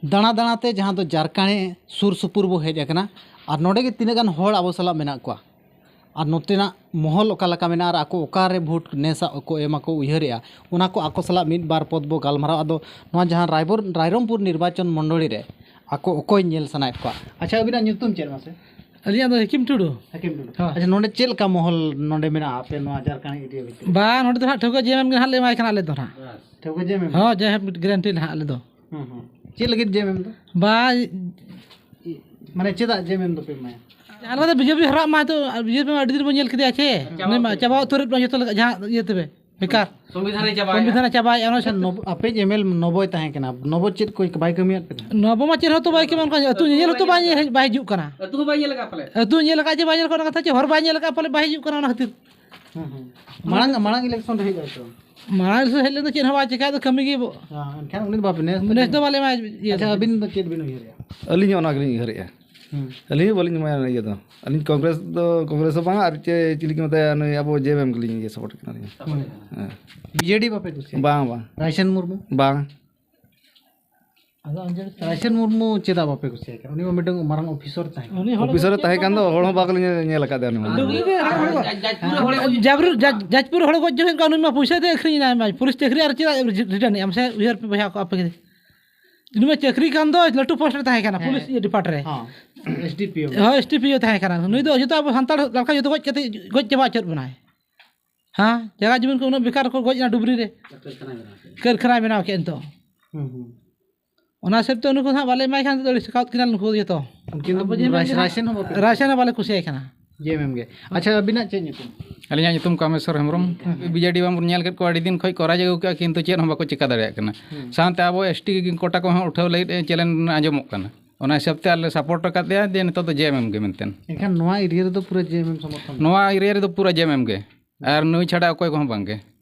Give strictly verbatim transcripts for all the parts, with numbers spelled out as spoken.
ᱫᱟᱬᱟ ᱫᱟᱬᱟᱛᱮ ᱡᱟᱦᱟᱸ ᱫᱚ ᱡᱟᱨᱠᱟᱬᱮ ᱥᱩᱨ ᱥᱩᱯᱩᱨ ᱵᱚ ᱦᱮᱡ ᱟᱠᱟᱱᱟ, ᱟᱨ ᱱᱚᱰᱮ ᱜᱮ ᱛᱤᱱᱟᱹᱜ ᱜᱟᱱ ᱦᱚᱲ ᱟᱵᱚ ᱥᱟᱞᱟᱜ ᱢᱮᱱᱟᱜ ᱠᱚᱣᱟ, ᱟᱨ ᱱᱚᱛᱮᱱᱟᱜ ᱢᱚᱦᱚᱞ ᱚᱠᱟ ᱞᱮᱠᱟ ᱢᱮᱱᱟᱜᱼᱟ, ᱟᱨ ᱟᱠᱚ ᱚᱠᱟᱨᱮ ᱵᱷᱳᱴ ᱱᱮᱥᱟᱜ ᱠᱚ ᱮᱢᱟ ᱠᱚ ᱩᱭᱦᱟᱹᱨᱮᱜᱼᱟ, ᱚᱱᱟ ᱠᱚ ᱟᱠᱚ ᱥᱟᱞᱟᱜ ᱢᱤᱫ ᱵᱟᱨ ᱯᱚᱫ ᱵᱚ ᱜᱟᱞᱢᱟᱨᱟᱣ᱾ ᱟᱫᱚ ᱱᱚᱣᱟ ᱡᱟᱦᱟᱸ ᱨᱟᱭᱵᱚᱨ-, ᱨᱟᱭᱨᱚᱝᱯᱩᱨ ᱱᱤᱨᱵᱟᱪᱚᱱ ᱢᱚᱱᱰᱚᱞᱤ ᱨᱮ ᱟᱠᱚ ᱚᱠᱚᱭ ᱧᱮᱞ ᱥᱟᱱᱟᱭᱮᱫ ᱠᱚᱣᱟ? ᱟᱪᱪᱷᱟ, ᱟᱹᱵᱤᱱᱟᱜ ᱧᱩᱛᱩᱢ ᱪᱮᱫ ᱢᱟᱥᱮ? ᱟᱹᱞᱤᱧᱟᱜ ᱫᱚ ᱦᱮᱠᱤᱢ ᱴᱩᱰᱩ᱾ ᱦᱮᱠᱤᱢ ᱴᱩᱰᱩ᱾ ᱦᱳᱭ᱾ ᱟᱪᱪᱷᱟ, ᱱᱚᱰᱮ ᱪᱮᱫ ᱞᱮᱠᱟ ᱢᱚᱦᱚᱞ ᱱᱚᱰᱮ ᱢᱮᱱᱟᱜᱼᱟ ᱟᱯᱮ ᱱᱚᱣᱟ ᱡᱟᱨᱠᱟᱬᱮ ᱮᱨᱤᱭᱟ ᱵᱷᱤᱛᱨᱤ ᱨᱮ? ᱵᱟ, ᱱᱚᱰᱮ ᱫᱚ ᱦᱟᱸᱜ ᱴᱷᱟᱹᱣᱠᱟᱹ ᱡᱮ ᱮᱢ ᱜᱮ ᱦᱟᱸᱜ ᱞᱮ ᱮᱢᱟᱭ ᱠᱟᱱᱟ ᱟᱞᱮ ᱫᱚ ᱦᱟᱸᱜ᱾ ᱴᱷᱟᱹᱣᱠᱟᱹ ᱡᱮ ᱮᱢ? ᱦᱳᱭ, ᱡᱮ ᱮᱢ ᱜᱮ ᱜᱮᱨᱮᱱᱴᱤ ᱱᱟᱦᱟᱜ ᱟᱞᱮ ᱫᱚ᱾ ᱦᱩᱸ, ᱦᱩᱸ᱾ ᱪᱮᱫ ᱞᱟᱹᱜᱤᱫ ᱡᱮ ᱮᱢ ᱫᱚ? ᱵᱟ, ᱢᱟᱱᱮ ᱪᱮᱫᱟᱜ ᱡᱮ ᱮᱢ ᱫᱚᱯᱮ ᱮᱢᱟᱭᱟ? ᱟᱞᱮ ᱫᱚ ᱵᱤᱡᱮᱯᱤ ᱦᱟᱨᱟᱜ ᱢᱟ ᱛᱚ, ᱟᱨ ᱵᱤᱡᱮᱯᱤ ᱢᱟ ᱟᱹᱰᱤ ᱫᱤᱱ ᱵᱚᱱ ᱧᱮᱞ ᱠᱮᱫᱮᱭᱟ ᱪᱮ᱾ ᱪᱟᱵᱟ ᱩᱱᱤ ᱢᱟ ᱩᱛᱟᱹᱨ᱾ ᱪᱟᱵᱟ ᱩᱛᱟᱹᱨᱮᱫ ᱵᱚᱱᱟ ᱡᱚᱛᱚ ᱞᱮᱠᱟ, ᱡᱟᱦᱟᱸ ᱤᱭᱟᱹ ᱛᱮᱵᱮ, ᱵᱮᱠᱟᱨ᱾ ᱥᱚᱝᱵᱤᱫᱷᱟᱱᱮ ᱪᱟᱵᱟᱭᱟ᱾ ᱥᱚᱝᱵᱤᱫᱷᱟᱱᱮ ᱪᱟᱵᱟᱭᱟ, ᱚᱱᱟ ᱟᱪᱪᱷᱟ, ᱥᱟᱶ ᱱᱚᱵ-, ᱟᱯᱮ ᱮᱢ ᱮᱞ ᱱᱚᱵᱚᱭ ᱛᱟᱦᱮᱸ ᱠᱟᱱᱟ, ᱱᱚᱵᱚ ᱪᱮᱫ ᱠᱚ ᱵᱟᱭ ᱠᱟᱹᱢᱤᱭᱟᱫ ᱯᱮ ᱛᱟᱦᱮᱸᱫ? ᱱᱚᱵᱚ ᱢᱟ ᱪᱮᱫ ᱦᱚᱸ ᱛᱚ ᱵᱟᱭ ᱠᱟᱹᱢᱤ, ᱚᱱᱠᱟ ᱟᱹᱛᱩ ᱧᱮᱧᱮᱞ ᱦᱚᱸᱛᱚ ᱵᱟᱭ ᱧᱮᱞ-, ᱵᱟᱭ ᱦᱤᱡᱩᱜ ᱠᱟᱱᱟ᱾ ᱟᱹᱛᱩ ᱦᱚᱸ ᱵᱟᱭ ᱧᱮᱞ ᱟᱠᱟᱫ ᱯᱟᱞᱮ᱾ ᱟᱹᱛᱩ ᱧᱮᱞ ᱟᱠᱟᱫ ᱪᱮ ᱵᱟᱭ ᱧᱮᱞ ᱟᱠᱟᱫ, ᱚᱱᱟ ᱠᱷᱟᱹᱛᱤᱨ ᱪᱮ ᱦᱚᱨ ᱵᱟᱭ ᱧᱮᱞ ᱟᱠᱟᱫ ᱯᱟᱞᱮ, ᱵᱟᱭ ᱦᱤᱡᱩᱜ ᱠᱟᱱᱟ ᱚᱱᱟ ᱠᱷᱟᱹᱛᱤᱨ᱾ ᱦᱩᱸ, ᱦᱩᱸ᱾ ᱢᱟᱲᱟᱝ, ᱢᱟᱲᱟᱝ ᱤᱞᱮᱠᱥᱚᱱ ᱨᱮ ᱦᱮᱡ ᱞᱮᱱᱟ ᱥᱮ ᱵᱟᱝ? ᱢᱟᱲᱟᱝ ᱤᱞᱮᱠᱥᱚᱱ ᱦᱮᱡ ᱞᱮᱱ ᱫᱚ ᱪᱮᱫ ᱦᱚᱸ ᱵᱟᱭ ᱪᱮᱠᱟᱭ ᱫᱚ, ᱠᱟᱹᱢᱤ ᱜᱮ ᱵᱚ-, ᱦᱮᱸ, ᱮᱱᱠᱷᱟᱱ ᱩᱱᱤ ᱫᱚ ᱵᱟᱯᱮ ᱱᱮᱥ ᱫᱚ ᱱᱮᱥ ᱫᱚ ᱪᱮᱫ? ᱵᱟᱞᱮ ᱮᱢᱟᱭ ᱤᱭᱟᱹ ᱟᱪᱪᱷᱟ, ᱫᱚ᱾ ᱟᱹᱵᱤᱱ ᱫᱚ ᱪᱮᱫ ᱵᱤᱱ ᱩᱭᱦᱟᱹᱨᱮᱜᱼᱟ? ᱟᱹᱞᱤᱧ ᱦᱚᱸ ᱚᱱᱟ ᱜᱮᱞᱤᱧ ᱩᱭᱦᱟᱹᱨᱮᱜᱼᱟ᱾ ᱦᱩᱸ᱾ ᱟᱹᱞᱤᱧ ᱦᱚᱸ ᱵᱟᱹᱞᱤᱧ ᱮᱢᱟᱭᱟ ᱤᱭᱟᱹ ᱫᱚ᱾ ᱟᱹᱞᱤᱧ ᱠᱚᱝᱜᱨᱮᱥ ᱫᱚ, ᱠᱚᱝᱜᱨᱮᱥ ᱦᱚᱸ ᱵᱟᱝᱟ, ᱟᱨ ᱪᱮᱫ ᱪᱤᱞᱤ ᱠᱚ ᱢᱮᱛᱟᱭᱟ, ᱱᱩᱭ ᱟᱵᱚ ᱡᱮ ᱮᱢ ᱮᱢ ᱜᱮᱞᱤᱧ ᱤᱭᱟᱹ ᱥᱟᱯᱳᱨᱴ ᱠᱟᱱᱟ ᱞᱤᱧ᱾ ᱦᱩᱸ᱾ ᱦᱮᱸ᱾ ᱵᱤ ᱡᱮ ᱰᱤ ᱵᱟᱯᱮ ᱠᱩᱥᱤᱭᱟᱜᱼᱟ? ᱵᱟᱝ, ᱵᱟᱝ᱾ ᱨᱟᱭᱥᱟᱱ ᱢᱩᱨᱢᱩ? ᱵᱟᱝ᱾ ᱟᱫᱚ ᱟᱸᱡᱚᱢ ᱨᱟᱭᱥᱟᱱ ᱢᱩᱨᱢᱩ ᱪᱮᱫᱟᱜ ᱵᱟᱯᱮ ᱠᱩᱥᱤᱭᱟᱭ ᱠᱟᱱᱟ? ᱩᱱᱤ ᱢᱟ ᱢᱤᱫᱴᱟᱝ ᱢᱟᱨᱟᱝ ᱚᱯᱷᱤᱥᱟᱨ ᱛᱟᱦᱮᱸ ᱠᱟᱱᱟ᱾ ᱩᱱᱤ ᱦᱚᱲ ᱚᱯᱷᱤᱥᱟᱨ ᱫᱚ ᱮ ᱛᱟᱦᱮᱸ ᱠᱟᱱ ᱫᱚ, ᱦᱚᱲ ᱦᱚᱸ ᱵᱟᱠᱚ ᱧᱮᱞ, ᱧᱮᱞ ᱟᱠᱟᱫᱮᱭᱟ ᱩᱱᱤ ᱢᱟ᱾ ᱰᱩᱝᱨᱤ ᱨᱮ ᱦᱚᱲ ᱠᱚ ᱡᱟᱡᱽᱯᱩᱨ ᱨᱮ ᱦᱚᱲ ᱠᱚ ᱡᱟᱡᱽᱯᱩᱨ ᱨᱮ ᱦᱚᱲ ᱠᱚ ᱡᱚᱢᱮᱫ ᱠᱚᱣᱟ, ᱩᱱᱤ ᱢᱟ ᱯᱩᱭᱥᱟᱹ ᱛᱮ ᱟᱹᱠᱷᱨᱤᱧ ᱮᱫᱟᱭ, ᱢᱟ ᱯᱩᱞᱤᱥ ᱪᱟᱹᱠᱨᱤ ᱟᱨ ᱪᱮᱫᱟᱜ ᱨᱤᱴᱟᱨᱱ ᱮᱫ ᱟᱢ ᱥᱮ? ᱩᱭᱦᱟᱹᱨ ᱯᱮ ᱵᱚᱭᱦᱟ ᱠᱚ ᱟᱯᱮ ᱜᱮ᱾ ᱩᱱᱤ ᱢᱟ ᱪᱟᱹᱠᱨᱤ ᱠᱟᱱ ᱫᱚ, ᱞᱟᱹᱴᱩ ᱯᱳᱥᱴ ᱨᱮ ᱛᱟᱦᱮᱸ ᱠᱟᱱᱟ, ᱦᱮᱸ᱾ ᱯᱩᱞᱤᱥ ᱤᱭᱟᱹ ᱰᱤᱯᱟᱨᱴ ᱨᱮ᱾ ᱦᱚᱸ, ᱮᱥ ᱰᱤ ᱯᱤ ᱳ᱾ ᱦᱳᱭ, ᱮᱥ ᱰᱤ ᱯᱤ ᱳ ᱛᱟᱦᱮᱸ ᱠᱟᱱᱟ᱾ ᱱᱩᱭ ᱫᱚ ᱡᱚᱛᱚ ᱟᱵᱚ ᱥᱟᱱᱛᱟᱲ ᱞᱮᱠᱟ ᱡᱚᱛᱚ ᱜᱚᱡ ᱠᱟᱛᱮ, ᱜᱚᱡ ᱪᱟᱵᱟ ᱦᱚᱪᱚᱭᱮᱫ ᱵᱚᱱᱟᱭ᱾ ᱦᱮᱸ, ᱡᱟᱭᱜᱟ ᱡᱩᱢᱤᱱ ᱠᱚ ᱩᱱᱟᱹᱜ ᱵᱮᱠᱟᱨ ᱠᱚ ᱜᱚᱡ ᱮᱱᱟ ᱰᱩᱵᱽᱨᱤ ᱨᱮ᱾ ᱠᱟᱹᱨᱠᱷᱟᱱᱟᱭ ᱵᱮᱱᱟᱣ ᱠᱮᱫ᱾ ᱠᱟᱹᱨᱠᱷᱟᱱᱟᱭ ᱵᱮᱱᱟᱣ ᱠᱮᱫ ᱱᱤᱛᱚᱜ᱾ ᱦᱩᱸ, ᱦᱩᱸ᱾ ᱚᱱᱟ ᱦᱤᱥᱟᱹᱵ ᱛᱮ ᱩᱱᱠᱩ ᱦᱟᱸᱜ ᱵᱟᱞᱮ ᱮᱢᱟᱭ ᱠᱷᱟᱱ ᱫᱚ ᱟᱹᱲᱤᱥ ᱟᱠᱟᱣᱟᱫ ᱠᱤᱱᱟ ᱱᱩᱠᱩ ᱡᱚᱛᱚ᱾ ᱩᱱᱠᱤᱱ ᱫᱚ ᱟᱵᱚ ᱡᱮ ᱢᱮᱱ ᱨᱟᱭ-, ᱜᱮ ᱦᱟᱸᱜ ᱨᱟᱭᱥᱮᱱ ᱦᱚᱸ ᱵᱟᱯᱮ ᱨᱟᱭᱥᱮᱱ ᱦᱚᱸ ᱵᱟᱞᱮ ᱠᱩᱥᱤᱭᱟᱭ ᱠᱟᱱᱟ᱾ ᱡᱮ ᱮᱢ ᱮᱢ ᱜᱮ᱾ ᱟᱪᱪᱷᱟ, ᱟᱹᱵᱤᱱᱟᱜ ᱪᱮᱫ ᱧᱩᱛᱩᱢ? ᱟᱹᱞᱤᱧᱟᱜ ᱧᱩᱛᱩᱢ ᱠᱟᱢᱮᱥᱣᱚᱨ ᱦᱮᱢᱵᱨᱚᱢ᱾ ᱦᱩᱸ, ᱦᱩᱸ᱾ ᱵᱤ ᱡᱮ ᱰᱤ ᱢᱟᱵᱚᱱ ᱧᱮᱞ ᱠᱮᱫ ᱠᱚᱣᱟ, ᱟᱹᱰᱤ ᱫᱤᱱ ᱠᱷᱚᱱ ᱠᱚ ᱨᱟᱡᱽ ᱟᱹᱜᱩ ᱠᱮᱜᱼᱟ, ᱠᱤᱱᱛᱩ ᱪᱮᱫ ᱦᱚᱸ ᱵᱟᱠᱚ ᱪᱤᱠᱟ ᱫᱟᱲᱮᱭᱟᱜ ᱠᱟᱱᱟ᱾ ᱦᱩᱸ᱾ ᱥᱟᱶᱛᱮ ᱟᱵᱚ ᱮᱥ ᱴᱤ ᱠᱳᱴᱟ ᱠᱚᱦᱚᱸ ᱩᱴᱷᱟᱹᱣ ᱞᱟᱹᱜᱤᱫ ᱪᱮᱞᱮᱧᱡᱽ ᱟᱸᱡᱚᱢᱚᱜ ᱠᱟᱱᱟ᱾ ᱚᱱᱟ ᱦᱤᱥᱟᱹᱵ ᱛᱮ ᱟᱞᱮ ᱥᱟᱯᱳᱨᱴ ᱟᱠᱟᱫᱮᱭᱟ ᱡᱮ ᱱᱤᱛᱚᱜ ᱫᱚ ᱡᱮ ᱮᱢ ᱮᱢ ᱜᱮ ᱢᱮᱱᱛᱮ᱾ ᱮᱱᱠᱷᱟᱱ ᱱᱚᱣᱟ ᱮᱨᱤᱭᱟ ᱨᱮᱫᱚ ᱯᱩᱨᱟᱹ ᱡᱮ ᱮᱢ ᱮᱢ ᱥᱚᱢᱚᱨᱛᱷᱚᱱ? ᱱᱚᱣᱟ ᱮᱨᱤᱭᱟ ᱨᱮᱫᱚ ᱯᱩᱨᱟᱹ ᱡᱮ ᱮᱢ ᱮᱢ ᱜᱮ᱾ ᱟᱨ ᱱᱩᱭ ᱪᱷᱟᱰᱟ ᱚᱠᱚᱭ ᱠᱚᱦᱚᱸ ᱵᱟᱝ ᱜᱮ᱾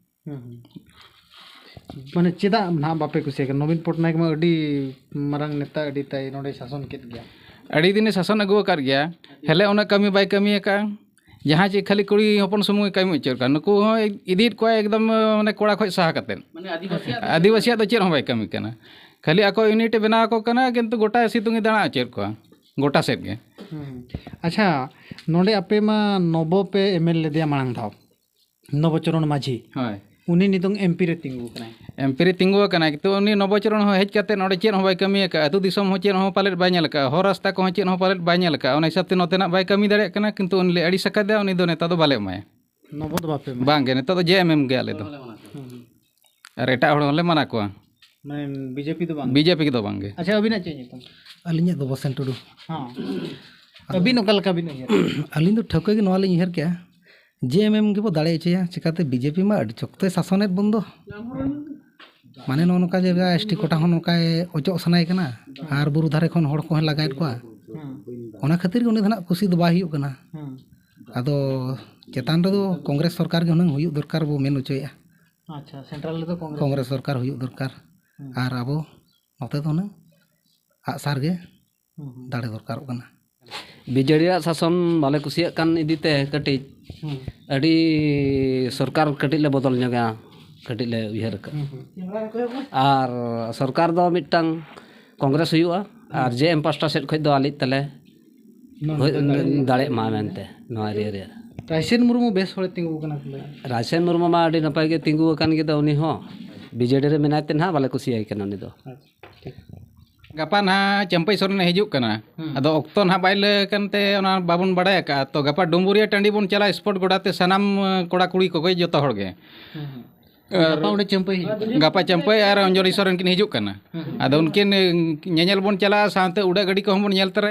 ᱦᱩᱸ, ᱦᱩᱸ᱾ ᱢᱟᱱᱮ ᱪᱮᱫᱟᱜ ᱱᱟᱦᱟᱜ ᱵᱟᱯᱮ ᱠᱩᱥᱤᱭᱟᱜ ᱠᱟᱱᱟ? ᱱᱚᱵᱤᱱ ᱯᱚᱴᱱᱟᱭᱮᱠ ᱢᱟ ᱟᱹᱰᱤ ᱢᱟᱨᱟᱝ ᱱᱮᱛᱟ, ᱟᱹᱰᱤ ᱛᱟᱭ ᱱᱚᱰᱮᱭ ᱥᱟᱥᱚᱱ ᱠᱮᱫ ᱜᱮᱭᱟ᱾ ᱟᱹᱰᱤ ᱫᱤᱱᱮ ᱥᱟᱥᱚᱱ ᱟᱹᱜᱩ ᱟᱠᱟᱫ ᱜᱮᱭᱟ, ᱦᱮᱞᱮ ᱩᱱᱟᱹᱜ ᱠᱟᱹᱢᱤ ᱵᱟᱭ ᱠᱟᱹᱢᱤ ᱟᱠᱟᱫᱼᱟ᱾ ᱡᱟᱦᱟᱸ ᱪᱮᱫ ᱠᱷᱟᱹᱞᱤ ᱠᱩᱲᱤ ᱦᱚᱯᱚᱱ ᱥᱩᱢᱩᱝ ᱮ ᱠᱟᱹᱢᱤ ᱦᱚᱪᱚᱭᱮᱫ ᱠᱚᱣᱟ, ᱱᱩᱠᱩ ᱦᱚᱸ ᱤᱫᱤᱭᱮᱫ ᱠᱚᱣᱟ ᱮᱠᱫᱚᱢ, ᱢᱟᱱᱮ, ᱠᱚᱲᱟ ᱠᱷᱚᱱ ᱥᱟᱦᱟ ᱠᱟᱛᱮᱫ᱾ ᱢᱟᱱᱮ ᱟᱹᱫᱤᱵᱟᱹᱥᱤᱭᱟᱜ ᱫᱚ ᱟᱹᱫᱤᱵᱟᱹᱥᱤᱭᱟᱜ ᱫᱚ ᱪᱮᱫ ᱦᱚᱸ ᱵᱟᱭ ᱠᱟᱹᱢᱤ ᱠᱟᱱᱟ᱾ ᱠᱷᱟᱹᱞᱤ ᱟᱠᱚ ᱤᱭᱩᱱᱤᱴ ᱮ ᱵᱮᱱᱟᱣ ᱟᱠᱚ ᱠᱟᱱᱟ, ᱠᱤᱱᱛᱩ ᱜᱚᱴᱟ ᱥᱤᱛᱩᱝ ᱮ ᱫᱟᱬᱟ ᱦᱚᱪᱚᱭᱮᱫ ᱠᱚᱣᱟ, ᱜᱚᱴᱟ ᱥᱮᱫ ᱜᱮ᱾ ᱦᱩᱸ᱾ ᱟᱪᱪᱷᱟ, ᱱᱚᱰᱮ ᱟᱯᱮ ᱢᱟ ᱱᱚᱵᱚ ᱯᱮ ᱮᱢᱮᱞ ᱞᱮᱫᱮᱭᱟ ᱢᱟᱲᱟᱝ ᱫᱷᱟᱣ, ᱱᱚᱵᱚᱪᱚᱨᱚᱬ ᱢᱟᱹᱡᱷᱤ᱾ ᱦᱳᱭ᱾ ᱩᱱᱤ ᱱᱤᱛᱚᱝ ᱮᱢᱯᱤ ᱨᱮ ᱛᱤᱸᱜᱩ ᱟᱠᱟᱱᱟᱭ᱾ ᱮᱢᱯᱤ ᱨᱮ ᱛᱤᱸᱜᱩ ᱟᱠᱟᱱᱟᱭ, ᱠᱤᱱᱛᱩ ᱩᱱᱤ ᱱᱚᱵᱚᱪᱚᱨᱚᱬ ᱦᱚᱸ ᱦᱮᱡ ᱠᱟᱛᱮ ᱱᱚᱰᱮ ᱪᱮᱫ ᱦᱚᱸ ᱵᱟᱭ ᱠᱟᱹᱢᱤ ᱟᱠᱟᱫᱼᱟ, ᱟᱹᱛᱩ ᱫᱤᱥᱚᱢ ᱦᱚᱸ ᱪᱮᱫ ᱦᱚᱸ ᱯᱟᱞᱮᱫ ᱵᱟᱭ ᱧᱮᱞ ᱟᱠᱟᱫᱼᱟ, ᱦᱚᱨ ᱨᱟᱥᱛᱟ ᱠᱚᱦᱚᱸ ᱪᱮᱫ ᱦᱚᱸ ᱯᱟᱞᱮᱫ ᱵᱟᱭ ᱧᱮᱞ ᱟᱠᱟᱫᱼᱟ, ᱚᱱᱟ ᱦᱤᱥᱟᱹᱵ ᱛᱮ ᱱᱚᱛᱮᱱᱟᱜ ᱵᱟᱭ ᱠᱟᱹᱢᱤ ᱫᱟᱲᱮᱭᱟᱜ ᱠᱟᱱᱟ, ᱠᱤᱱᱛᱩ ᱩᱱᱤ ᱞᱮ ᱟᱹᱲᱤᱥ ᱟᱠᱟᱫᱮᱭᱟ, ᱩᱱᱤ ᱫᱚ ᱱᱮᱛᱟ ᱫᱚ ᱵᱟᱞᱮ ᱮᱢᱟᱭᱟ᱾ ᱱᱚᱵᱚ ᱫᱚ ᱵᱟᱯᱮ ᱮᱢᱟᱭᱟ? ᱵᱟᱝ ᱜᱮ, ᱱᱤᱛᱚᱜ ᱫᱚ ᱡᱮ ᱮᱢ ᱮᱢ ᱜᱮ ᱟᱞᱮ ᱫᱚ᱾ ᱦᱩᱸ᱾ ᱟᱨ ᱮᱴᱟᱜ ᱦᱚᱲ ᱦᱚᱸᱞᱮ ᱢᱟᱱᱟ ᱠᱚᱣᱟ᱾ ᱢᱟᱱᱮ ᱵᱤᱡᱮᱯᱤ ᱫᱚ ᱵᱟᱝ? ᱵᱤᱡᱮᱯᱤ ᱫᱚ ᱵᱟᱝ ᱜᱮ᱾ ᱟᱪᱪᱷᱟ, ᱟᱹᱵᱤᱱᱟᱜ ᱪᱮᱫ ᱧᱩᱛᱩᱢ? ᱟᱹᱞᱤᱧᱟᱜ ᱫᱚ ᱵᱚᱥᱮᱱ ᱴᱩᱰᱩ᱾ ᱦᱚᱸ᱾ ᱟᱹᱵᱤᱱ ᱚᱠᱟ ᱞᱮᱠᱟ ᱵᱤᱱ ᱩᱭᱦᱟᱹᱨᱟ? ᱟᱹᱞᱤᱧ ᱫᱚ ᱴᱷᱟᱹᱣᱠᱟᱹ ᱜᱮ ᱱᱚᱣᱟ ᱞᱤᱧ ᱩᱭᱦᱟᱹᱨ ᱠᱮᱜᱼᱟ, ᱡᱮ ᱮᱢ ᱮᱢ ᱜᱮᱵᱚ ᱫᱟᱲᱮ ᱦᱚᱪᱚᱭᱟ, ᱪᱤᱠᱟᱹᱛᱮ ᱵᱤᱡᱮᱯᱤ ᱢᱟ ᱟᱹᱰᱤ ᱪᱚᱠᱛᱚᱭ ᱥᱟᱥᱚᱱᱮᱫ ᱵᱚᱱ ᱫᱚ᱾ ᱢᱟᱱᱮ ᱱᱚᱜᱼᱚ ᱱᱚᱝᱠᱟ ᱡᱟᱭᱜᱟ ᱮᱥ ᱴᱤ ᱠᱚᱴᱟ ᱦᱚᱸ ᱱᱚᱝᱠᱟᱭ ᱚᱪᱚᱜ ᱥᱟᱱᱟᱭᱮ ᱠᱟᱱᱟ, ᱟᱨ ᱵᱩᱨᱩ ᱫᱷᱟᱨᱮ ᱠᱷᱚᱱ ᱦᱚᱲ ᱠᱚᱦᱚᱸ ᱞᱟᱜᱟᱭᱮᱫ ᱠᱚᱣᱟ᱾ ᱦᱩᱸ᱾ ᱚᱱᱟ ᱠᱷᱟᱹᱛᱤᱨ ᱜᱮ ᱩᱱᱤ ᱫᱚ ᱱᱟᱜ ᱠᱩᱥᱤ ᱫᱚ ᱵᱟᱭ ᱦᱩᱭᱩᱜ ᱠᱟᱱᱟ᱾ ᱦᱩᱸ᱾ ᱟᱫᱚ ᱪᱮᱛᱟᱱ ᱨᱮᱫᱚ ᱠᱚᱝᱜᱨᱮᱥ ᱥᱚᱨᱠᱟᱨ ᱜᱮ ᱦᱩᱱᱟᱹᱝ ᱦᱩᱭᱩᱜ ᱫᱚᱨᱠᱟᱨ ᱵᱚ ᱢᱮᱱ ᱦᱚᱪᱚᱭᱮᱫᱼᱟ᱾ ᱟᱪᱪᱷᱟ, ᱥᱮᱱᱴᱨᱟᱞ ᱨᱮᱫᱚ ᱠᱚᱝᱜᱨᱮᱥ᱾ ᱠᱚᱝᱜᱨᱮᱥ ᱥᱚᱨᱠᱟᱨ ᱦᱩᱭᱩᱜ ᱫᱚᱨᱠᱟᱨ᱾ ᱦᱩᱸ᱾ ᱟᱨ ᱟᱵᱚ ᱱᱚᱛᱮ ᱫᱚ ᱦᱩᱱᱟᱹᱝ ᱟᱜᱼᱥᱟᱨ ᱜᱮ ᱦᱩᱸ, ᱦᱩᱸ᱾ ᱫᱟᱲᱮ ᱫᱚᱨᱠᱟᱨᱚᱜ ᱠᱟᱱᱟ᱾ ᱵᱤᱡᱮᱰᱤ ᱨᱮᱭᱟᱜ ᱥᱟᱥᱚᱱ ᱵᱟᱞᱮ ᱠᱩᱥᱤᱭᱟᱜ ᱠᱟᱱ ᱤᱫᱤ ᱛᱮ ᱠᱟᱹᱴᱤᱡ ᱦᱩᱸ᱾ ᱟᱹᱰᱤ ᱥᱚᱨᱠᱟᱨ ᱠᱟᱹᱴᱤᱡ ᱞᱮ ᱵᱚᱫᱚᱞ ᱧᱚᱜᱟ, ᱠᱟᱹᱴᱤᱡ ᱞᱮ ᱩᱭᱦᱟᱹᱨ ᱟᱠᱟᱫᱼᱟ᱾ ᱦᱩᱸ, ᱦᱩᱸ᱾ ᱟᱨ ᱥᱚᱨᱠᱟᱨ ᱫᱚ ᱢᱤᱫᱴᱟᱝ ᱠᱚᱝᱜᱨᱮᱥ ᱦᱩᱭᱩᱜᱼᱟ, ᱟᱨ ᱦᱩᱸ᱾ ᱡᱮ ᱮᱢ ᱯᱟᱥᱴᱟ ᱥᱮᱫ ᱠᱷᱚᱱ ᱫᱚ ᱟᱹᱞᱤᱡ ᱛᱟᱞᱮ ᱱᱚᱣᱟ ᱦᱩᱭ ᱫᱟᱲᱮᱭᱟᱜ ᱢᱟ᱾ ᱫᱟᱲᱮᱭᱟᱜ ᱢᱟ ᱢᱮᱱᱛᱮ ᱱᱚᱣᱟ ᱮᱨᱤᱭᱟ ᱨᱮ᱾ ᱨᱟᱭᱥᱮᱱ ᱢᱩᱨᱢᱩ ᱵᱮᱥ ᱦᱚᱲᱮ ᱛᱤᱸᱜᱩ ᱟᱠᱟᱱᱟ ᱠᱚ ᱞᱟᱹᱭᱟ᱾ ᱨᱟᱭᱥᱮᱱ ᱢᱩᱨᱢᱩ ᱢᱟ ᱟᱹᱰᱤ ᱱᱟᱯᱟᱭ ᱜᱮ ᱛᱤᱸᱜᱩ ᱟᱠᱟᱱ ᱜᱮ, ᱩᱱᱤ ᱦᱚᱸ ᱵᱤᱡᱮᱰᱤ ᱨᱮ ᱢᱮᱱᱟᱭ ᱛᱮ ᱱᱟᱦᱟᱜ ᱵᱟᱞᱮ ᱠᱩᱥᱤᱭᱟᱭ ᱠᱟᱱᱟ ᱩᱱᱤ ᱫᱚ᱾ ᱟᱪᱪᱷᱟ, ᱴᱷᱤᱠ᱾ ᱜᱟᱯᱟ ᱱᱟᱦᱟᱜ ᱪᱟᱹᱢᱯᱟᱹᱭ ᱥᱚᱨᱮᱱᱮ ᱦᱤᱡᱩᱜ ᱠᱟᱱᱟ᱾ ᱦᱩᱸ᱾ ᱟᱫᱚ ᱚᱠᱛᱚ ᱱᱟᱦᱟᱜ ᱵᱟᱭ ᱞᱟᱹᱭ ᱟᱠᱟᱱ ᱛᱮ ᱚᱱᱟ ᱵᱟᱵᱚᱱ ᱵᱟᱲᱟᱭ ᱟᱠᱟᱫᱼᱟ᱾ ᱛᱚ ᱜᱟᱯᱟ ᱰᱩᱢᱵᱩᱨᱤᱭᱟᱹ ᱴᱟᱺᱰᱤ ᱵᱚᱱ ᱪᱟᱞᱟᱜᱼᱟ, ᱥᱯᱳᱨᱴ ᱜᱚᱰᱟ ᱛᱮ ᱥᱟᱱᱟᱢ, ᱮ, ᱠᱚᱲᱟ ᱠᱩᱲᱤ ᱠᱚᱜᱮ ᱡᱚᱛᱚ ᱦᱚᱲ ᱜᱮ᱾ ᱦᱩᱸ, ᱦᱩᱸ᱾ ᱟᱨ ᱜᱟᱯᱟ ᱚᱸᱰᱮ ᱪᱟᱹᱢᱯᱟᱹᱭ ᱦᱤᱡᱩᱜ ᱠᱟᱱᱟ᱾ ᱜᱟᱯᱟ ᱪᱟᱹᱢᱯᱟᱹᱭ ᱟᱨ ᱚᱧᱡᱚᱞᱤ ᱥᱚᱨᱮᱱ ᱠᱤᱱ ᱦᱤᱡᱩᱜ ᱠᱟᱱᱟ᱾ ᱦᱩᱸ, ᱦᱩᱸ᱾ ᱟᱫᱚ ᱩᱱᱠᱤᱱ, ᱮ, ᱧᱮᱧᱮᱞ ᱵᱚᱱ ᱪᱟᱞᱟᱜᱼᱟ, ᱥᱟᱶᱛᱮ ᱩᱰᱟᱹᱜ ᱜᱟᱹᱰᱤ ᱠᱚᱦᱚᱸ ᱵᱚᱱ ᱧᱮᱞ ᱛᱚᱨᱟᱭᱟ᱾